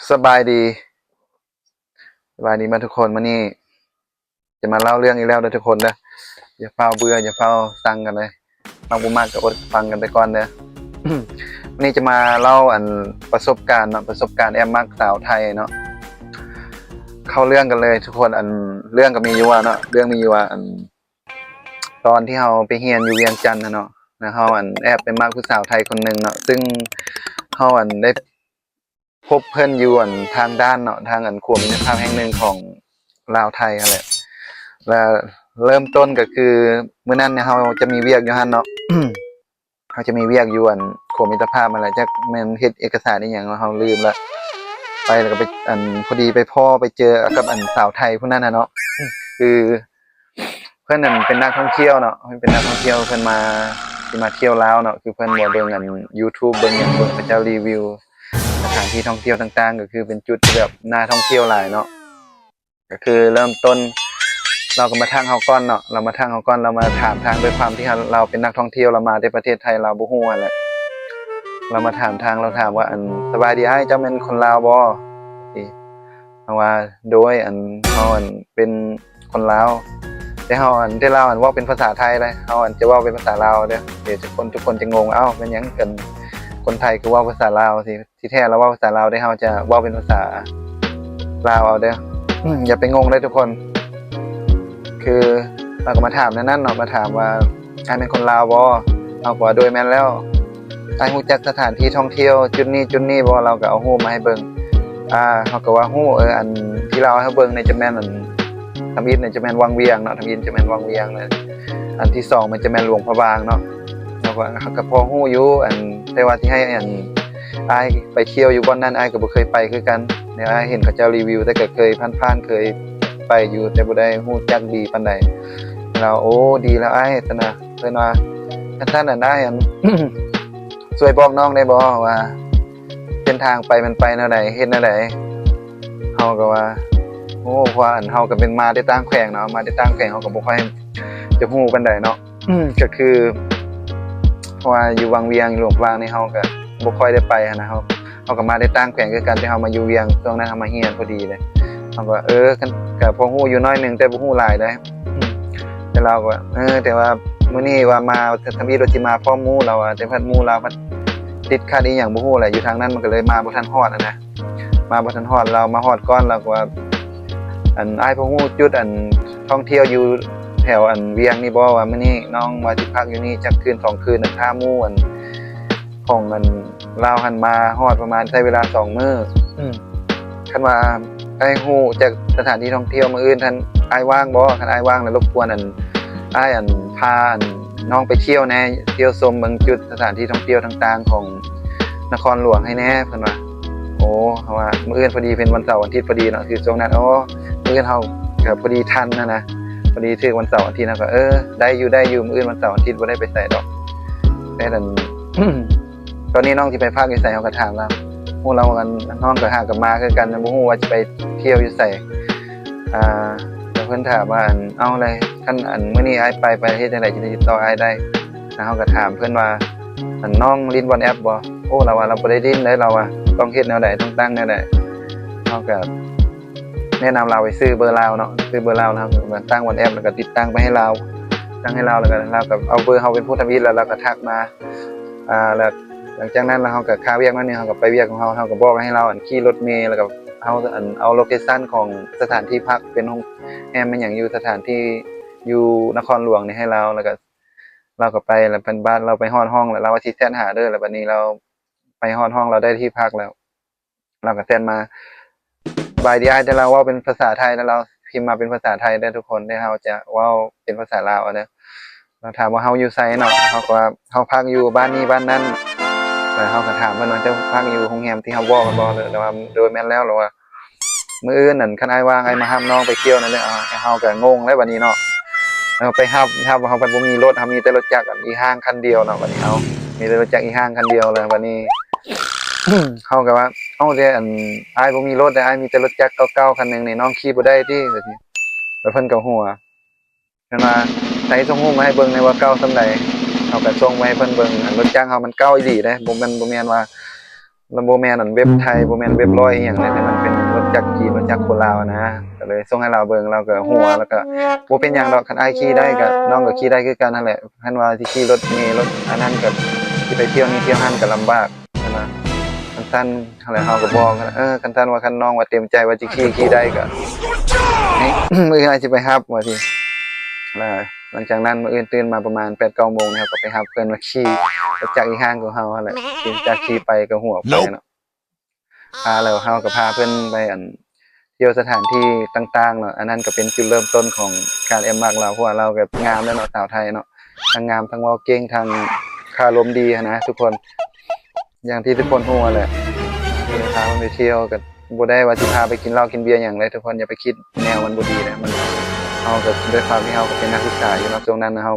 ສະບາຍດີ ສະບາຍດີໝົດທຸກຄົນ. ມື້ນີ້ຈະມາເລົ່າເລື່ອງອີກແລ້ວເດີທຸກຄົນເດີ. ຢ່າຟ້າວເບື່ອ ຢ່າຟ້າວຊັງກັນເລີຍ. ມັກບໍ່ມັກກໍອົດຟັງກັນໄປກ່ອນເດີ. ມື້ນີ້ຈະມາເລົ່າ ອັນ ປະສົບການເນາະ, ປະສົບການແອບມັກສາວໄທເນາະ. ເຂົ້າເລື່ອງກັນເລີຍທຸກຄົນ. ອັນ ເລື່ອງກໍມີຢູ່ວ່າເນາະ, ເລື່ອງມີຢູ່ວ່າ ອັນ ຕອນທີ່ເຮົາໄປຮຽນຢູ່ວຽງຈັນນະເນາະ, ແລ້ວເຮົາ ອັນ ແອບໄປມັກຜູ້ສາວໄທຄົນໜຶ່ງເນາະ, ຊຶ່ງເຮົາ ອັນ ໄດ້ ພົບເພິ່ນຢູ່ ອັນ ທາງດ່ານເນາະ, ທາງ ອັນ ຂົວມິດຕະພາບແຫ່ງໜຶ່ງຂອງລາວໄທຫັ້ນແຫຼະ. ແລ້ວເລີ່ມຕົ້ນກໍຄື ມື້ນັ້ນເຮົາຈະມີວຽກຢູ່ຫັ້ນເນາະ, ເຮົາຈະມີວຽກຢູ່ ອັນ ຂົວມິດຕະພາບຫັ້ນແຫຼະ, ຈັກແມ່ນເຮັດເອກະສານອີ່ຫຍັງ ເຮົາລືມລະ. ໄປແລ້ວກໍໄປ ອັນ ພໍດີໄປພໍ້ໄປເຈີກັບ ອັນ ສາວໄທຜູ້ນັ້ນນະເນາະ, ຄື ເພິ່ນນັ້ນເປັນນັກທ່ອງທ່ຽວເນາະ, ເພິ່ນເປັນນັກທ່ອງທ່ຽວ ເພິ່ນມາ ຊິມາທ່ຽວລາວເນາະ. ຄືເພິ່ນບໍ່ເບິ່ງ ອັນ YouTube ເບິ່ງຫຍັງ ເບິ່ງເຂົາເຈົ້າຣີວິວສະຖານທີ່ທ່ອງທ່ຽວຕ່າງໆ, ກໍຄືເປັນຈຸດທີ່ແບບໜ້າທ່ອງທ່ຽວຫຼາຍເນາະ. ກໍຄືເລີ່ມຕົ້ນ ລາວກໍມາທັກເຮົາກ່ອນເນາະ, ລາວມາທັກເຮົາກ່ອນ, ລາວມາຖາມທາງ. ດ້ວຍຄວາມທີ່ເຮົາ ລາວເປັນນັກທ່ອງທ່ຽວ ລາວມາແຕ່ປະເທດໄທ ລາວບໍ່ຮູ້ຫັ້ນແຫຼະ. ລາວມາຖາມທາງ, ລາວຖາມວ່າ ອັນ ສະບາຍດີອ້າຍ, ເຈົ້າແມ່ນຄົນລາວບໍ່? ຊີ້ ເຮົາວ່າ ໂດຍ ອັນ ເຮົາ ອັນ ເປັນຄົນລາວ, ແຕ່ເຮົາ ອັນ ແຕ່ລາວ ອັນ ເວົ້າເປັນພາສາໄທເດ້, ເຮົາ ອັນ ຈະເວົ້າເປັນພາສາລາວເດີ້. ດຽວທຸກຄົນ ທຸກຄົນຈະງົງ, ເອົ້າ ແມ່ນຫຍັງ ອັນ ຄົນໄທຄືເວົ້າພາສາລາວ? ທີ່ ທີ່ແທ້ລາວເວົ້າພາສາລາວເດ້, ເຮົາຈະເວົ້າເປັນພາສາລາວເອົາເດີ້. ອືມ ຢ່າໄປງົງເດີ້ທຸກຄົນ. ຄືລາວກໍມາຖາມແນວນັ້ນເນາະ, ມາຖາມວ່າ ອ້າຍແມ່ນຄົນລາວບໍ່? ເຮົາກໍວ່າ ໂດຍ ແມ່ນແລ້ວ. ອ້າຍຮູ້ຈັກສະຖານທີ່ທ່ອງທ່ຽວຈຸດນີ້ຈຸດນີ້ບໍ່? ລາວກໍເອົາຮູບມາໃຫ້ເບິ່ງ. ອ່າ ເຮົາກໍວ່າຮູ້, ເອີ ອັນທີ່ລາວໃຫ້ເບິ່ງນີ້ຈະແມ່ນ ອັນ ທຳອິດນີ້ຈະແມ່ນວັງວຽງເນາະ, ທຳອິດຈະແມ່ນວັງວຽງເລີຍ. ອັນທີສອງມັນຈະແມ່ນຫຼວງພະບາງເນາະ. ເຮົາກໍ ເຮົາກໍພໍຮູ້ຢູ່, ອັນ ແຕ່ວ່າທີ່ໃຫ້ ອັນ ອ້າຍໄປທ່ຽວຢູ່ບ່ອນນັ້ນ ອ້າຍກໍບໍ່ເຄີຍໄປຄືກັນ. ແນວອ້າຍເຫັນເຂົາເຈົ້າຣີວິວ ແຕ່ກໍເຄີຍຜ່ານໆ ເຄີຍໄປຢູ່ ແຕ່ບໍ່ໄດ້ຮູ້ຈັກດີປານໃດ. ລາວ ໂອ້ ດີແລ້ວອ້າຍ ຊັ້ນນະ. ເພິ່ນວ່າ ຄັນຊັ້ນ ອັນ ອ້າຍ ອັນ ຊ່ວຍບອກນ້ອງໄດ້ບໍ່ວ່າ ເສັ້ນທາງໄປມັນໄປແນວໃດ ເຮັດແນວໃດ? ເຮົາກໍວ່າ ໂອ້ ເພາະວ່າ ອັນ ເຮົາກໍເປັນມາແຕ່ຕ່າງແຂວງເນາະ, ມາແຕ່ຕ່າງແຂວງ ເຮົາກໍບໍ່ຄ່ອຍຈະຮູ້ປານໃດເນາະ. ອືມ ກໍຄື ເພາະວ່າຢູ່ວັງວຽງ ຢູ່ຫຼວງພະບາງນີ້ ເຮົາກໍບໍ່ຄ່ອຍໄດ້ໄປຫັ້ນນະ. ເຮົາ ເຮົາກໍມາແຕ່ຕ່າງແຂວງຄືກັນ, ແຕ່ເຮົາມາຢູ່ວຽງ ຊ່ວງນັ້ນເຮົາມາຮຽນພໍດີເດ້. ເຮົາກໍ ເອີ ກໍພໍຮູ້ຢູ່ໜ້ອຍໜຶ່ງ ແຕ່ບໍ່ຮູ້ຫຼາຍເດ້. ອືມ ແຕ່ລາວກໍ ເອີ ແຕ່ວ່າມື້ນີ້ວ່າມາທຳອິດວ່າຊິມາພ້ອມໝູ່ລາວ ແຕ່ພັດໝູ່ລາວພັດຕິດຂັດອີ່ຫຍັງບໍ່ຮູ້ແຫຼະ, ຢູ່ທາງນັ້ນມັນກໍເລີຍມາບໍ່ທັນຮອດຫັ້ນນະ. ມາບໍ່ທັນຮອດ, ລາວມາຮອດກ່ອນ, ລາວກໍວ່າ ອັນ ອ້າຍພໍຮູ້ຈຸດ ອັນ ທ່ອງທ່ຽວຢູ່ແຖວ ອັນ ວຽງນີ້ບໍ່? ວ່າມື້ນີ້ນ້ອງວ່າຊິພັກຢູ່ນີ້ຈັກຄືນສອງຄືນ, ຖ້າໝູ່ ອັນ ຂອງ ອັນ ລາວຫັ້ນມາຮອດປະມານໃຊ້ເວລາສອງມື້. ອືມ ຄັນວ່າອ້າຍຮູ້ຈັກສະຖານທີ່ທ່ອງທ່ຽວມື້ອື່ນ, ທ່ານ ອ້າຍວ່າງບໍ່? ຄັນອ້າຍວ່າງແລ້ວ ລົບກວນ ອັນ ອ້າຍ ອັນ ພາ ອັນ ນ້ອງໄປທ່ຽວແດ່, ທ່ຽວຊົມເບິ່ງຈຸດສະຖານທີ່ທ່ອງທ່ຽວຕ່າງໆຂອງນະຄອນຫຼວງໃຫ້ແດ່, ເພິ່ນວ່າ. ໂອ້ ເຮົາວ່າມື້ອື່ນພໍດີເປັນວັນເສົາວັນອາທິດພໍດີເນາະ, ຄືຊ່ວງນັ້ນ ໂອ້ ມື້ອື່ນເຮົາກໍພໍດີທັນຫັ້ນນະ, ພໍດີຖືກວັນເສົາວັນອາທິດ. ເຮົາກໍ ເອີ ໄດ້ຢູ່ ໄດ້ຢູ່, ມື້ອື່ນວັນເສົາວັນອາທິດ ບໍ່ໄດ້ໄປໃສດອກ. ແຕ່ ອັນ ຕອນນີ້ນ້ອງຊິໄປພັກຢູ່ໃສ? ເຮົາກໍຖາມລາວ. ໂອ້ ລາວ ອັນ ນ້ອງກໍຫາກໍມາຄືກັນ, ບໍ່ຮູ້ວ່າຊິໄປທ່ຽວຢູ່ໃສ. ອ່າ ແລ້ວເພິ່ນຖາມວ່າ ອັນ ເອົາແລ້ວ ຄັນ ອັນ ມື້ນີ້ອ້າຍໄປ ໄປເຮັດຈັ່ງໃດຈຶ່ງຕິດຕໍ່ອ້າຍໄດ້? ແລ້ວເຮົາກໍຖາມເພິ່ນວ່າ ອັນ ນ້ອງຫຼິ້ນວັອດແອັບບໍ່? ໂອ້ ລາວວ່າລາວບໍ່ໄດ້ຫຼິ້ນເດ້, ລາວວ່າຕ້ອງເຮັດແນວໃດ ຕ້ອງຕັ້ງແນວໃດ. ເຮົາກໍແນະນຳລາວໄປຊື້ເບີລາວເນາະ, ຊື້ເບີລາວ ແລ້ວເຮົາກໍມາຕັ້ງວັອດແອັບ ແລ້ວກໍຕິດຕັ້ງໄປໃຫ້ລາວ, ຕັ້ງໃຫ້ລາວ ແລ້ວກໍລາວກໍເອົາເບີເຮົາເປັນຜູ້ທຳອິດ ແລ້ວລາວກໍທັກມາ. ອ່າ ແລ້ວຫຼັງຈາກນັ້ນ ແລ້ວເຮົາກໍຄາວຽກໜ້ອຍໜຶ່ງ ເຮົາກໍໄປວຽກຂອງເຮົາ, ເຮົາກໍບອກໃຫ້ລາວ ອັນ ຂີ່ລົດເມ ແລ້ວກໍເຮົາ ອັນ ເອົາໂລເຄຊັນຂອງສະຖານທີ່ພັກ ເປັນໂຮງແຮມແມ່ນຫຍັງ ຢູ່ສະຖານທີ່ຢູ່ນະຄອນຫຼວງນີ້ໃຫ້ລາວ, ແລ້ວກໍລາວກໍໄປ. ແລ້ວເພິ່ນບາດລາວໄປຮອດຫ້ອງແລ້ວ ລາວວ່າຊິແຊັດຫາເດີ. ແລ້ວບັດນີ້ລາວໄປຮອດຫ້ອງ ລາວໄດ້ທີ່ພັກແລ້ວ ລາວກໍແຊັດມາ ສະບາຍດີອ້າຍ, ແຕ່ລາວເວົ້າເປັນພາສາໄທ ແລ້ວລາວພິມມາເປັນພາສາໄທເດີ້ທຸກຄົນເດີ້, ເຮົາຈະເວົ້າເປັນພາສາລາວເດີ້. ລາວຖາມວ່າເຮົາຢູ່ໃສເນາະ, ເຮົາກໍວ່າເຮົາພັກຢູ່ບ້ານນີ້ບ້ານນັ້ນ. ແລ້ວເຮົາກໍຖາມເພິ່ນວ່າ ເຈົ້າພັກຢູ່ໂຮງແຮມທີ່ເຮົາບອກແມ່ນບໍ່? ແລ້ວລາວວ່າ ໂດຍ ແມ່ນແລ້ວ. ລາວວ່າ ມື້ອື່ນນັ້ນ ຄັນອ້າຍວ່າງ ອ້າຍມາຮັບນ້ອງໄປທ່ຽວນັ້ນເດີ້. ເຮົາກໍງົງແລ້ວບັດນີ້ເນາະ, ເຮົາໄປຮັບ ຮັບ ເຮົາພັດບໍ່ມີລົດ, ເຮົາມີແຕ່ລົດຈັກ ອີ່ຫ້າງຄັນດຽວເນາະ. ບັດນີ້ເຮົາມີແຕ່ລົດຈັກ ອີ່ຫ້າງຄັນດຽວ. ແລ້ວບັດນີ້ ເຮົາກໍວ່າ ເອົ້າ ແຕ່ ອັນ ອ້າຍບໍ່ມີລົດເດ້, ອ້າຍມີແຕ່ລົດຈັກເກົ່າໆຄັນໜຶ່ງນີ້, ນ້ອງຂີ່ບໍ່ໄດ້ຕິ? ວ່າຊີ້ ແລ້ວເພິ່ນກໍຫົວ ເພິ່ນວ່າ ໃສ ສົ່ງຮູບມາໃຫ້ເບິ່ງແດ່ວ່າເກົ່າສ່ຳໃດ. ເຮົາກໍສົ່ງໄປໃຫ້ເພິ່ນເບິ່ງ, ອັນ ລົດຈັກເຮົາມັນເກົ່າອີ່ຫຼີເດ້, ບໍ່ແມ່ນ ບໍ່ແມ່ນວ່າ ລະບໍ່ແມ່ນອັນເວັບໄທ ບໍ່ແມ່ນເວັບລອຍອີ່ຫຍັງເດ້ ແຕ່ມັນເປັນລົດຈັກຈີນ ລົດຈັກຄົນລາວນະ ກໍເລີຍສົ່ງໃຫ້ລາວເບິ່ງ ລາວກໍຫົວ ລາວກໍ ບໍ່ເປັນຫຍັງດອກ ຄັນອ້າຍຂີ່ໄດ້ກໍ ນ້ອງກໍຂີ່ໄດ້ຄືກັນຫັ້ນແຫຼະ ຄັນວ່າຊິຂີ່ລົດເມລົດອັນນັ້ນກໍ ຊິໄປທ່ຽວນີ້ທ່ຽວຫັ້ນກໍລຳບາກ ຫັ້ນນະ ຄັນຊັ້ນ ຫັ້ນແຫຼະ ເຮົາກໍບອກ ເອີ ຄັນຊັ້ນວ່າ ຄັນນ້ອງວ່າເຕັມໃຈວ່າຊິຂີ່ ຂີ່ໄດ້ກໍ ມື້ອື່ນອ້າຍຊິໄປຮັບ ວ່າຊີ້ ແລ້ວຫຼັງຈາກນັ້ນມື້ອື່ນຕື່ນມາປະມານແປດເກົ້າໂມງ ເຮົາກໍໄປຮັບເພິ່ນມາຂີ່ລົດຈັກອີ່ຫ້າງຂອງເຮົາຫັ້ນແຫຼະ ຂີ່ຈັກຂີ່ໄປກໍຫົວໄປເນາະ ພາ ແລ້ວເຮົາກໍພາເພິ່ນໄປອັນ ທ່ຽວສະຖານທີ່ຕ່າງໆເນາະ ອັນນັ້ນກໍເປັນຈຸດເລີ່ມຕົ້ນຂອງການແອບມັກລາວ ເພາະວ່າລາວກໍງາມແລ້ວເນາະ ສາວໄທເນາະ ທັງງາມ ທັງເວົ້າເກັ່ງ ທັງຄາລົມດີຫັ້ນນະທຸກຄົນ ຢ່າງທີ່ທຸກຄົນຮູ້ຫັ້ນແຫຼະ ກໍເລີຍພາເພິ່ນໄປທ່ຽວ ກໍບໍ່ໄດ້ວ່າຊິພາໄປກິນເຫຼົ້າກິນເບຍຫຍັງເດ້ທຸກຄົນ ຢ່າໄປຄິດແນວມັນບໍ່ດີເດ້ ມັນ ເຮົາກໍດ້ວຍຄວາມທີ່ເຮົາກໍເປັນນັກສຶກສາຢູ່ເນາະ ຊ່ວງນັ້ນນະ ເຮົາ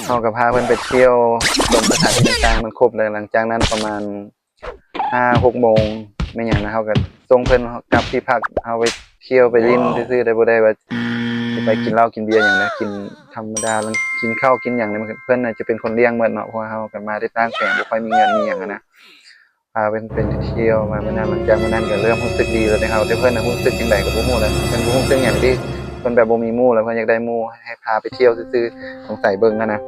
ເຮົາກໍພາເພິ່ນໄປທ່ຽວຊົມສະຖານທີ່ຕ່າງໆ ມັນຄົບແລ້ວ ຫຼັງຈາກນັ້ນປະມານຫ້າຫົກໂມງແມ່ນຫຍັງນະ ເຮົາກໍສົ່ງເພິ່ນກັບທີ່ພັກ ເຮົາໄປທ່ຽວໄປຫຼິ້ນຊື່ໆ ໄດ້ ບໍ່ໄດ້ວ່າຊິໄປກິນເຫຼົ້າກິນເບຍຫຍັງນະ ກິນທຳມະດາ ກິນເຂົ້າກິນຫຍັງນະ ເພິ່ນນະຈະເປັນຄົນລ້ຽງໝົດເນາະ ເພາະວ່າເຮົາກໍມາແຕ່ຕ່າງແຂວງ ບໍ່ຄ່ອຍມີເງິນມີຫຍັງຫັ້ນນະ ພາເພິ່ນໄປທ່ຽວມາມື້ນັ້ນ ຫຼັງຈາກມື້ນັ້ນກໍເລີ່ມຮູ້ສຶກດີແລ້ວເດ້ເຮົາ ແຕ່ເພິ່ນນະຮູ້ສຶກຈັ່ງໃດກໍບໍ່ຮູ້ແຫຼະ ເພິ່ນບໍ່ຮູ້ສຶກຫຍັງຕິ ເພິ່ນແບບບໍ່ມີໝູ່ ແລ້ວເພິ່ນຢາກໄດ້ໝູ່ໃຫ້ພາໄປທ່ຽວຊື່ໆ ສົງໄສເບິ່ງຫັ້ນນະ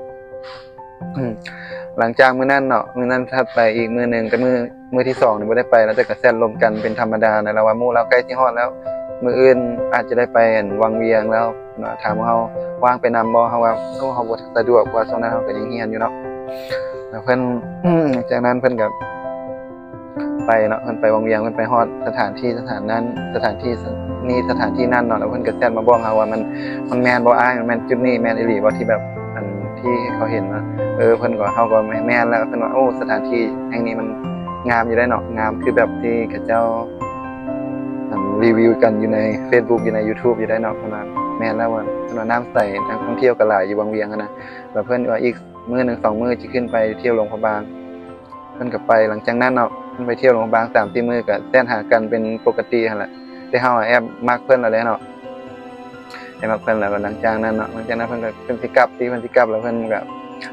ຫຼັງຈາກມື້ນັ້ນເນາະ ມື້ນັ້ນຖັດໄປອີກມື້ໜຶ່ງ ແຕ່ມື້ ມື້ທີສອງນີ້ບໍ່ໄດ້ໄປແລ້ວ ແຕ່ກໍແຊັດລົມກັນເປັນທຳມະດານະ ລາວວ່າໝູ່ລາວໃກ້ຊິຮອດແລ້ວ ມື້ອື່ນອາດຈະໄດ້ໄປອັນວັງວຽງແລ້ວ ຖາມວ່າເຮົາວ່າງໄປນຳບໍ່ ເຮົາວ່າ ໂອ້ ເຮົາບໍ່ສະດວກ ເພາະວ່າຊ່ວງນັ້ນເຮົາກໍຍັງຮຽນຢູ່ເນາະ ແລ້ວເພິ່ນ ຈາກນັ້ນເພິ່ນກໍໄປເນາະ ເພິ່ນໄປວັງວຽງ ເພິ່ນໄປຮອດສະຖານທີ່ສະຖານນັ້ນ ສະຖານທີ່ນີ້ສະຖານທີ່ນັ້ນເນາະ ແລ້ວເພິ່ນກໍແຊັດມາບອກເຮົາວ່າ ມັນ ມັນແມ່ນບໍ່ອ້າຍ ມັນແມ່ນຈຸດນີ້ແມ່ນອີ່ຫຼີບໍ່ ທີ່ແບບ ອັນທີ່ເຂົາເຫັນນະ ເອີ ເພິ່ນກໍ ເຮົາກໍ ແມ່ນແລ້ວ ເພິ່ນວ່າ ໂອ້ ສະຖານທີ່ແຫ່ງນີ້ມັນງາມຢູ່ເດ້ເນາະ ງາມຄືແບບທີ່ເຂົາເຈົ້າ ອັນ ຣີວິວກັນຢູ່ໃນເຟສບຸກ ຢູ່ໃນຢູທູບຢູ່ໄດ໋ເນາະ ເພິ່ນວ່າ ແມ່ນແລ້ວວ່າ ເພິ່ນວ່ານ້ຳໃສ ນັກທ່ອງທ່ຽວກໍຫຼາຍຢູ່ວັງວຽງຫັ້ນນະ ແລ້ວເພິ່ນວ່າອີກມື້ໜຶ່ງສອງມື້ຈະຂຶ້ນໄປທ່ຽວຫຼວງພະບາງ ເພິ່ນກໍໄປ ຫຼັງຈາກນັ້ນເນາະ ເພິ່ນໄປທ່ຽວຫຼວງພະບາງສາມສີ່ມື້ກໍແຊັດຫາກັນເປັນປົກກະຕິຫັ້ນແຫຼະ ແຕ່ເຮົາແອບມັກເພິ່ນແລ້ວແຫຼະເນາະ ແອບມັກເພິ່ນແລ້ວ ຫຼັງຈາກນັ້ນເນາະ ຫຼັງຈາກນັ້ນເພິ່ນກໍ ເພິ່ນຊິກັບຕິ ເພິ່ນຊິກັບ ແລ້ວເພິ່ນກໍ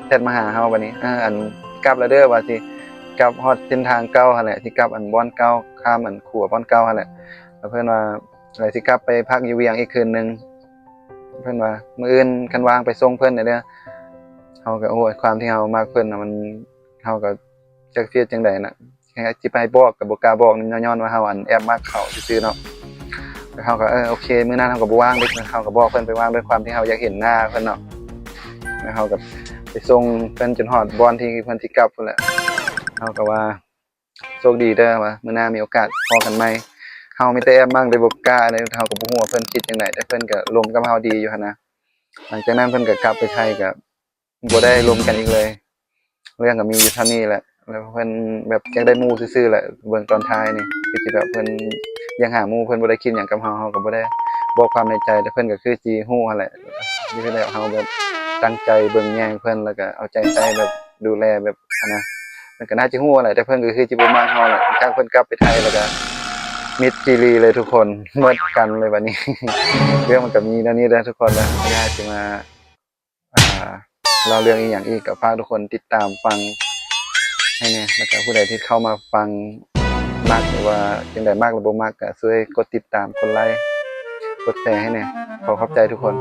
ແຊັດມາຫາເຮົາບາດນີ້ ເອີ ອັນ ກັບແລ້ວເດີ ວ່າຊິກັບຮອດເສັ້ນທາງເກົ່າຫັ້ນແຫຼະ ຊິກັບອັນບ່ອນເກົ່າ ຂ້າມອັນຂົວບ່ອນເກົ່າຫັ້ນແຫຼະ ແລ້ວເພິ່ນວ່າ ແລ້ວຊິກັບໄປພັກຢູ່ວຽງອີກຄືນໜຶ່ງ ເພິ່ນວ່າ ມື້ອື່ນຄັນວ່າງໄປສົ່ງເພິ່ນແດ່ເດີ ເຮົາກໍ ໂອ້ຍ ຄວາມທີ່ເຮົາມັກເພິ່ນນະ ມັນ ເຮົາກໍຈັກຊິເຮັດຈັ່ງໃດນະ ຊິໄປບອກກໍບໍ່ກ້າບອກ ຍ້ອນວ່າເຮົາ ອັນ ແອບມັກເຂົາຊື່ໆເນາະ ແລ້ວເຮົາກໍ ເອີ ໂອເຄ ມື້ນັ້ນເຮົາກໍບໍ່ວ່າງເດ້ ເຮົາກໍບອກເພິ່ນໄປວ່າງ ດ້ວຍຄວາມທີ່ເຮົາຢາກເຫັນໜ້າເພິ່ນເນາະ ແລ້ວເຮົາກໍໄປສົ່ງເພິ່ນຈົນຮອດບ່ອນທີ່ເພິ່ນຊິກັບພຸ້ນແຫຼະ ເຮົາກໍວ່າ ໂຊກດີເດີວ່າ ມື້ໜ້າມີໂອກາດພໍ້ກັນໃໝ່ ເຮົາມີແຕ່ແອບມັກ ແຕ່ບໍ່ກ້າເດ້ ເຮົາກໍບໍ່ຮູ້ວ່າເພິ່ນຄິດຈັ່ງໃດ ແຕ່ເພິ່ນກໍລົມກັບເຮົາດີຢູ່ຫັ້ນນະ ຫຼັງຈາກນັ້ນເພິ່ນກໍກັບໄປໄທ ກໍບໍ່ໄດ້ລົມກັນອີກເລີຍ ເລື່ອງກໍມີຢູ່ເທົ່ານີ້ແຫຼະ ແລ້ວເພິ່ນແບບຢາກໄດ້ໝູ່ຊື່ໆແຫຼະ ເບິ່ງຕອນທ້າຍນີ້ ຄືຊິແບບເພິ່ນຢາກຫາໝູ່ ເພິ່ນບໍ່ໄດ້ຄິດຫຍັງກັບເຮົາ ເຮົາກໍບໍ່ໄດ້ບອກຄວາມໃນໃຈ ແຕ່ເພິ່ນກໍຄືຊິຮູ້ຫັ້ນແຫຼະ ຄືແບບເຮົາແບບຕັ້ງໃຈເບິ່ງແຍງເພິ່ນ ແລ້ວກໍເອົາໃຈໃສ່ ແບບດູແລແບບຫັ້ນນະ ເພິ່ນກໍໜ້າຈະຮູ້ແຫຼະ ແຕ່ເພິ່ນກໍຄືຊິບໍ່ມັກເຮົາແຫຼະ ທາງເພິ່ນກັບໄປໄທ ແລ້ວກໍມິດຈີລີເລີຍທຸກຄົນ ໝົດກັນເລີຍບາດນີ້ ເລື່ອງມັນກໍມີແນວນີ້ເດີທຸກຄົນເດີ ຢາກຊິມາ ອ່າ ເລົ່າເລື່ອງອີ່ຫຍັງອີກ ກໍຝາກທຸກຄົນຕິດຕາມຟັງໃຫ້ແດ່ ແລ້ວກໍຜູ້ໃດທີ່ເຂົ້າມາຟັງມັກ ຫຼືວ່າຈັ່ງໃດ ມັກຫຼືບໍ່ມັກ ກໍຊ່ວຍກົດຕິດຕາມ ກົດໄລ ກົດແຊໃຫ້ແດ່ ຂໍຂອບໃຈທຸກຄົນ.